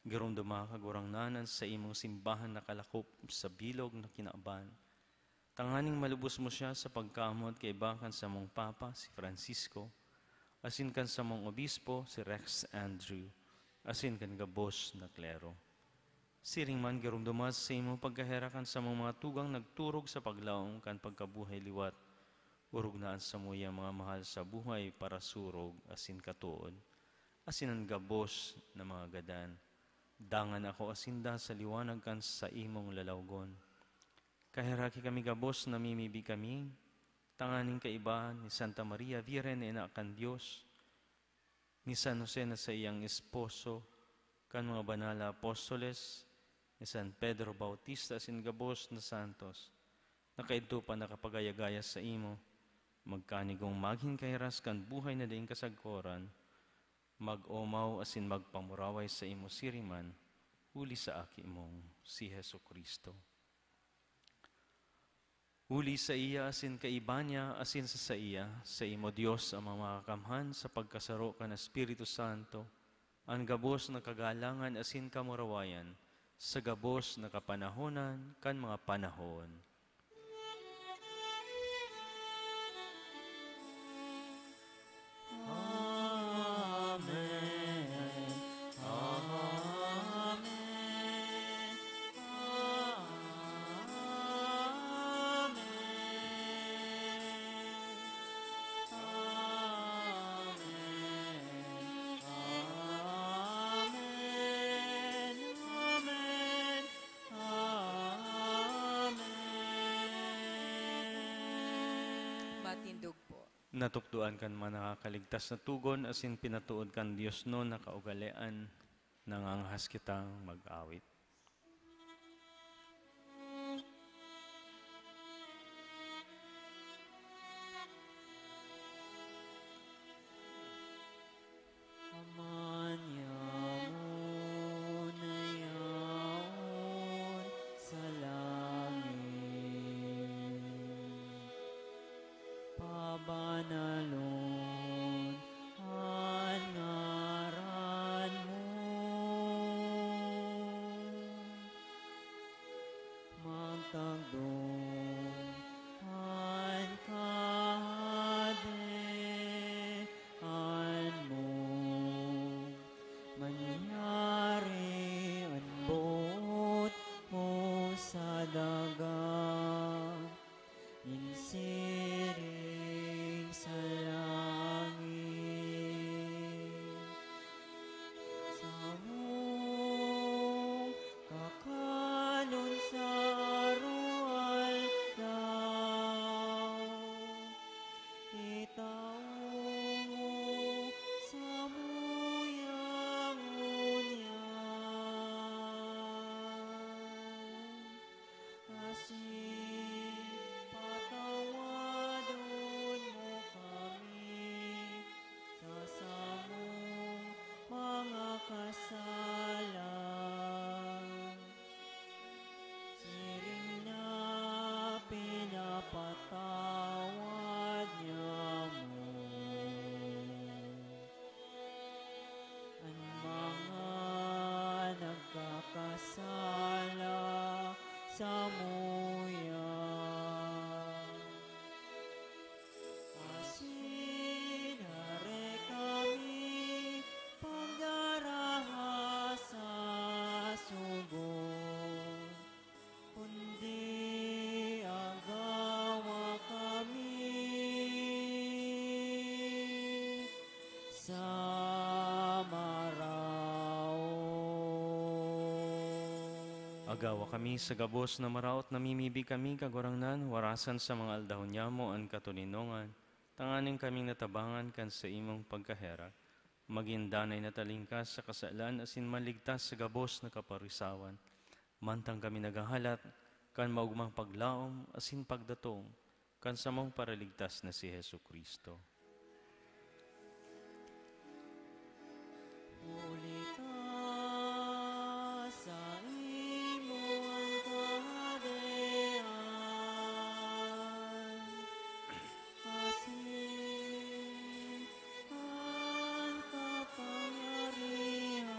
Giromdoma, Kagurangnan, an saimong simbahan nakalakop sa bilog na kinaban, tanganing malubos mo siya sa pagkamoot kaiba kan samong Papa, si Francisco, asin kan samong Obispo, si Rex Andrew, asin kan gabos na klero. Siring man, giromdoma sa saimong pagkaherak an samong mga tugang nagturog sa paglaom kan pagkabuhay liwat. Orog na an samuyang mga mahal sa buhay parasurog asin katood, asin an gabos na mga gadan. Dangan akoa sinda sa liwanag kan saimong lalawgon. Kaheraki kami gabos, namimibi kami, tanganing kaiba ni Santa Maria, Birhen na ina kan Dios, ni San Jose na saiyang esposo, kan mga banal na apostoles, ni San Pedro Bautista asin gabos na santos, na kaidto pa nakapagaya-gaya saimo, magkanigong magin kahiras kan buhay na daing kasagkoran, mag-omaw asin magpamuraway saimo siring man, huli sa Aki mong si Jesu-Cristo. Huli saiya asin kaiba niya asin sa saiya, saimo, Dios, Ama Makakamhan, sa pagkasaro kan Espiritu Santo, an gabos na kagalangan asin kamurawayan, sa gabos na kapanahonan kan mga panahon. Amen. Amen. Amen. Amen. Amen. Amen. Matindog po. Natukdoan kan mga nakakaligtas na togon asin pinatood kan Dios na kaugalean, nangangahas kitang mag-awit. Ama nyamo na yaon sa langit, pabanalon an ngaran mo. Magtagdong an kahadean mo, manyari an boot mo sa daga, nin siring sa langit. Samong kakanon sa aroaldaw, itao mo samuya ngunyan. Asin patawadon mo kami sa samong mga kasalan, siring na pinapatawad niamo an mga nagkakasala samuya. Asin hare kami pagdaraha sa sugod, kundi agawa kami sa maraot. Agawa kami sa gabos na maraot, namimibi kami, Kagurangnan, warasan sa mga aldahon nyamo an katoninongan, tanganing kaming natabangan kan saimong pagkaherak, magin danay na talingkas sa kasalan asin maligtas sa gabos na kaparisawan. Mantang kami naghahalat kan maogmang paglaom asin pagdatong kan samong Paraligtas na si Jesu-Cristo. Huli ta saimo an kahadean, asin an kapangyarihan,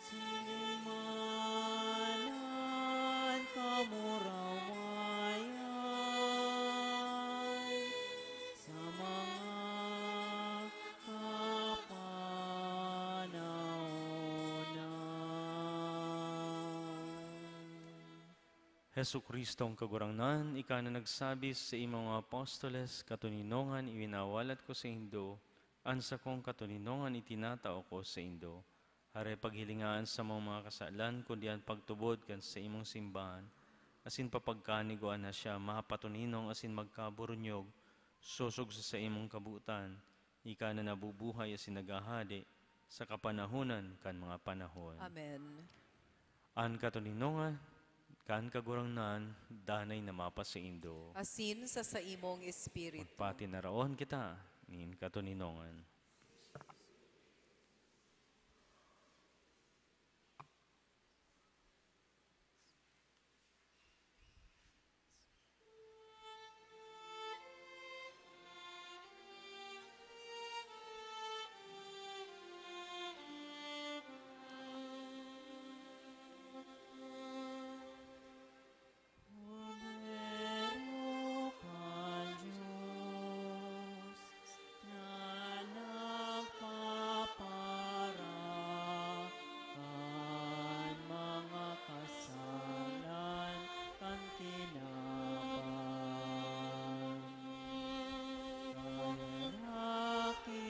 siring man an kamurawayan, Jesu-Cristong Kagurangnan, ika na nagsabi sa imong mga apostoles, "Katoninongan iwinawalat ko saindo, an sakong katoninongan itinatao ko saindo." Hare paghilinga an samong mga kasalan, kundi an pagtubod kan saimong simbahan, asin papagkanigoan na siya mapatoninong asin magkaburunyog, sosog sa saimong kabotan, ika na nabubuhay asin naghahade sa kapanahonan kan mga panahon. Amen. An katoninongan kan Kagurangnan danay na mapasaindo. Asin sa saimong espiritu. Magpatinaraon kita nin katoninongan. Kordero kan Dios na nagpapara kan mga kasalan kan kinaban. Paheraki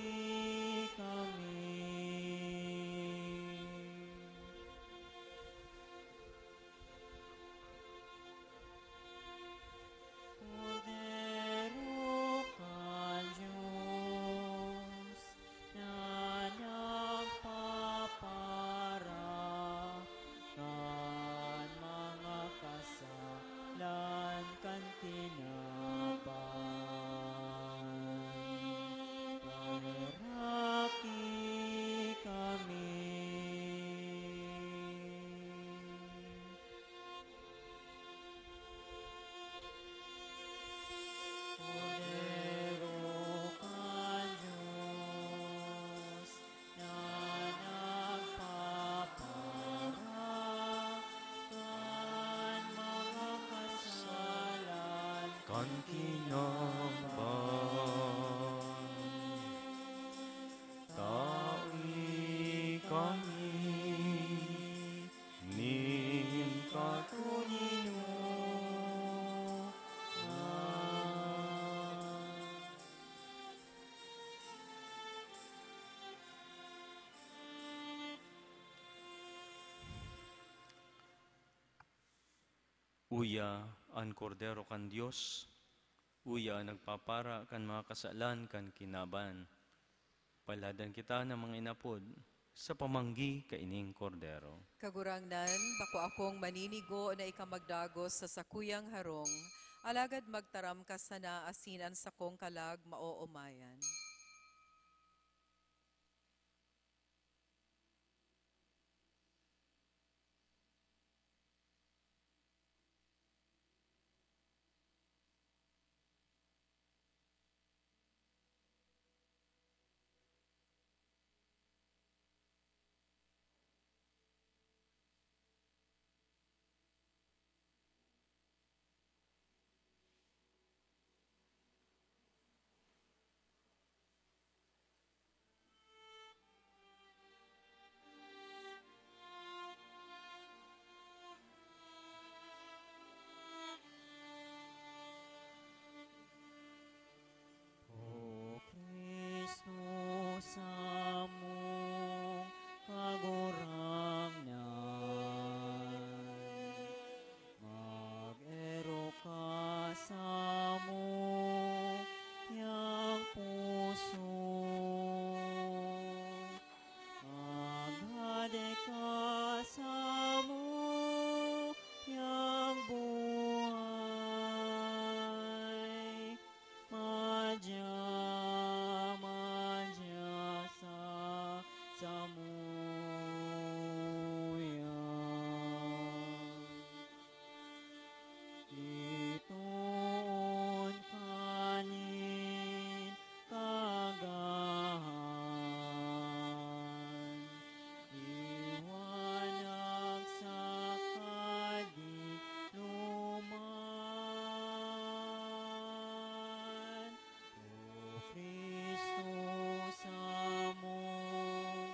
kami. Kordero kan Dios na nagpapara kan mga kasalan kan kinaban, paheraki kami. Kordero kan Dios na nagpapara kan mga kasalan kan kinaban. Tawi kami nin katoninongan. Uya an Kordero kan Dios, uya an nagpapara kan mga kasalan kan kinaban. Paladan kita na mga inapod sa pamanggi kaining Kordero. Kagurangnan, bako akong maninigo na ika magdagos sa sakuyang harong, alagad magtaram ka sana asin an sakong kalag maoomayan. O Cristo, samong Kagurangnan, mag-erok ka samo yang puso, maghade ka samo yang buhay, madya, madya sa samuya. Itoon ka nin kagahan, liwanag sa kadiloman. O Cristo, samong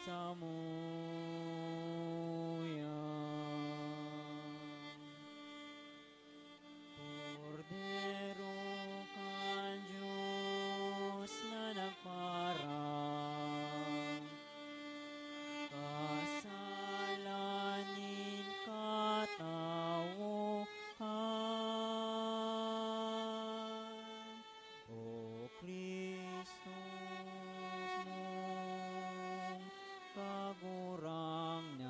samuya. Kordero kan Dios na nagparang kasalan nin katawohan. O Cristo, mong Kagurangnan,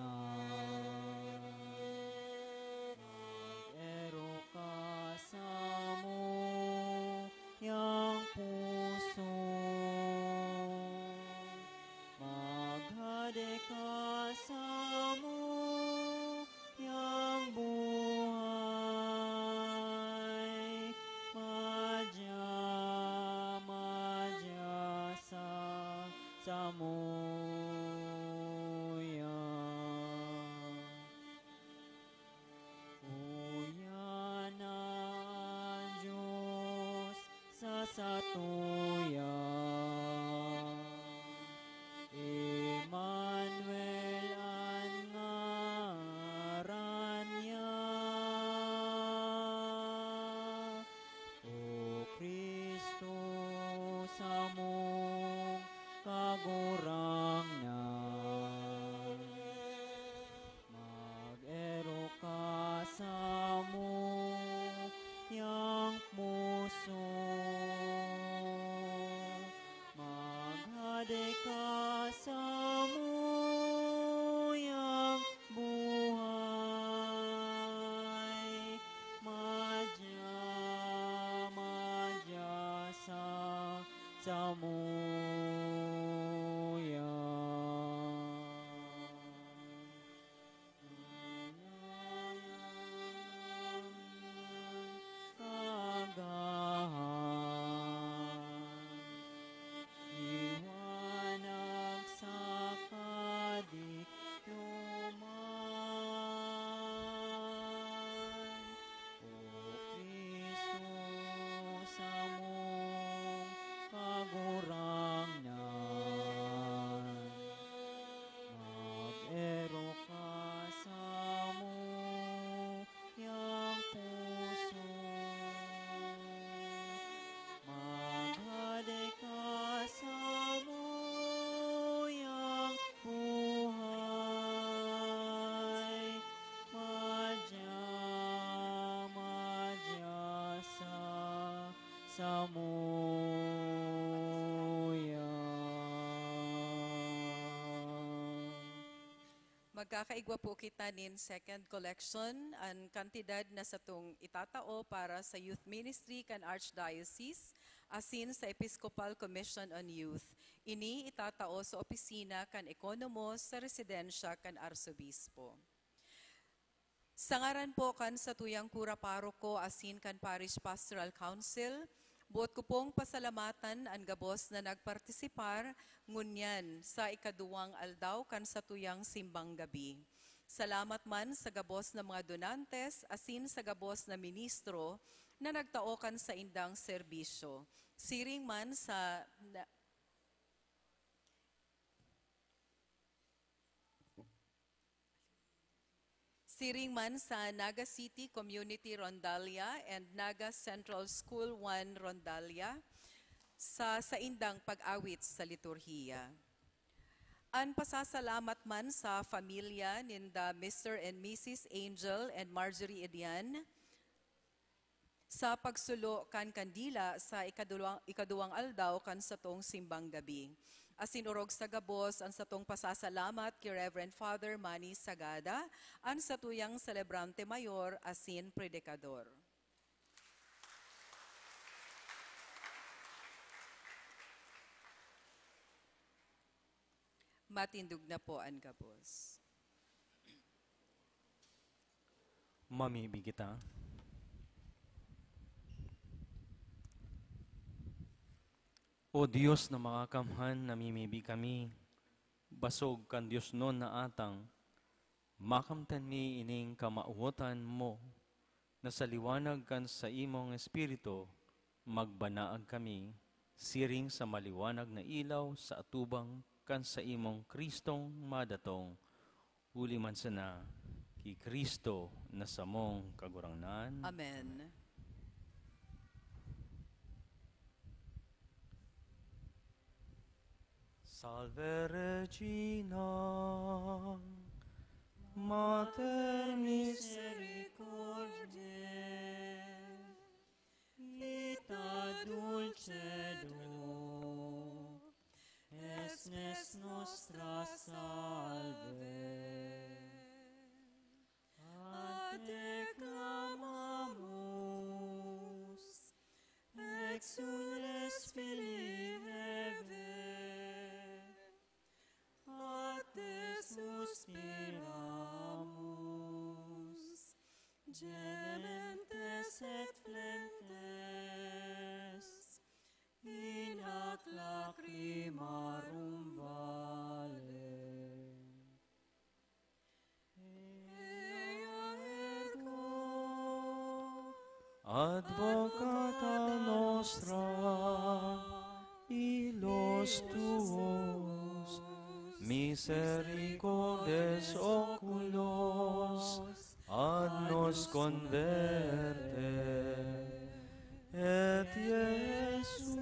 mag-erok ka samuyang puso, maghade ka samuyang buhay, madya, madya sa samuya. Uya na an Dios sa satuya. Emmanuel an ngaran niya. O Cristo, samong Kagurangnan, mag-erok ka samuyang puso, maghade ka samuyang buhay, madya, madya sa samuya. Kagahan, liwanag sa kadikloman. O Cristo, samong Kagurangnan, mag-erok ka samuyang puso, maghade ka samuyang buhay, madya, madya sa samuya. Magkakaigwa po kita nin second collection, an kantidad na satong itatao para sa youth ministry kan Archdiocese asin sa Episcopal Commission on Youth. Ini itatao sa opisina kan ekonomo sa residensya kan Arsobispo. Sa ngaran po kan satuyang kura paroko asin kan Parish Pastoral Council, boot ko pong pasalamatan an gabos na nagpartisipar ngunyan sa ikaduwang aldaw kan satuyang simbang gabi. Salamat man sa gabos na mga donantes asin sa gabos na ministro na nagtao kan saindang serbisyo. Siring man sa na-, Siring man sa Naga City Community Rondalia and Naga Central School one Rondalia sa saindang pag-awit sa liturhiya. An pasasalamat man sa familya ninda Mister and Missus Angel and Marjorie Edian, sa pagsulo kan kandila sa ikaduwang, ikaduwang aldaw kan satong simbang gabi. Asin orog sa gabos an satong pasasalamat ki Reverend Father Manny Sagada, an satuyang selebrante mayor asin predikador. Matindog na po an gabos. Mamibi kita. O Dios na makakamhan, namimibi kami, basog kan diosnon na atang, makamtan mi ining kamawotan mo, na sa liwanag kan saimong Espiritu, magbanaag kami, siring sa maliwanag na ilaw sa atubang kan saimong Cristong madatong, huli man sana ki Cristo na samong Kagurangnan. Amen. Salve Regina, Mater misericordiae, Vita dulcedo, esnes nostra salve. A te clamamus, exules filii Hevae, a te suspiramus, gementes et flentes in hac lacrimarum valle. Ea ergo, Advocata nostra, illos tuos, misericordes oculos, ad nos converte. Et Iesu,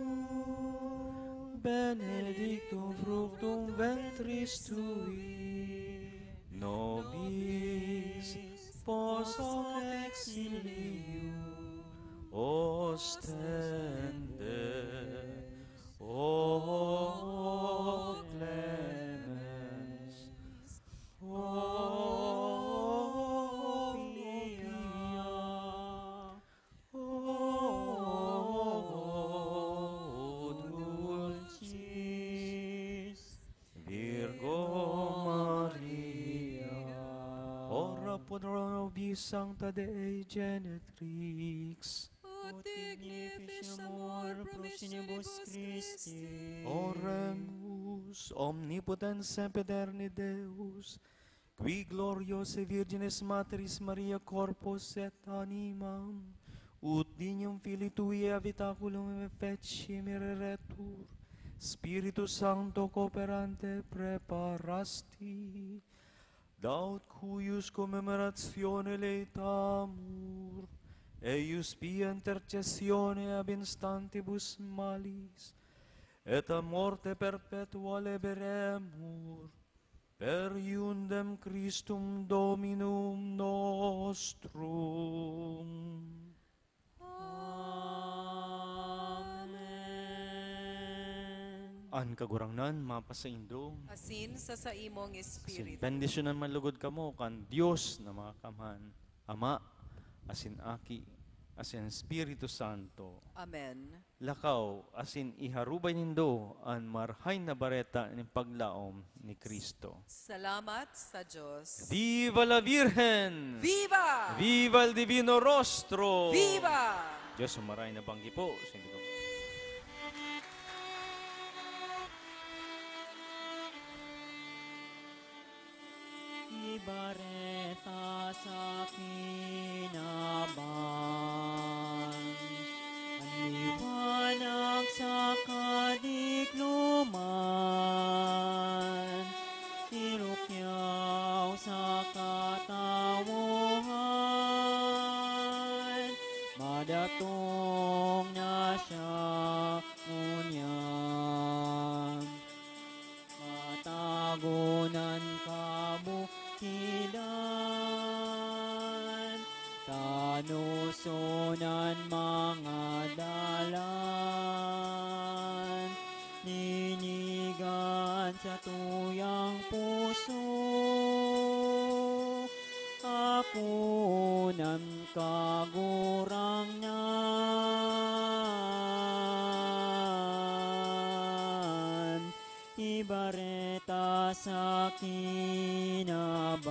benedictum fructum ventris tui, nobis post hoc exilium ostende. O clemens, o pia, O dulcis Virgo Maria. Ora pro nobis sancta Dei Genetrix. Ut dignificamur promissionibus Christi. Oremus. Omnipotens semper aeterni Deus, qui gloriose Virginis Matrice Maria corpus et animam, ut dignum Filii Tui habitaculum effeci mireretur, Spiritu Sancto cooperante praeparasti, da ut cuius commemoratione laetamur, eius pia intercessione ab instantibus malis, et a morte perpetua liberemur, per iundem Christum Dominum nostrum. Amen. An Kagurangnan mapasaindo. Asin sa saimong Asin espiritu. Bendisyonan man lugod kamo kan Dios na makakamhan, Ama, asin Aki, asin Espiritu Santo. Amen. Lakaw asin iharubay nindo an Marahay na Bareta nin paglaom ni Cristo. Salamat sa Dios. Viva la Virgen! Viva! Viva el Divino Rostro! Viva! Dios, marahay na banggi po sa inyo. Ibareta sa kinaban, an liwanag sa kadikloman, irukyaw sa katawohan, madatong na siya ngunyan. Matagon an kabukilan, tanoson an mga dalan, ninigan sa tuyang puso, apon an Kagurangnan. Ibareta sa kinaban,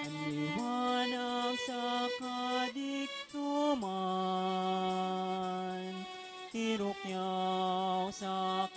an liwanag sa kadikloman, irukyaw sa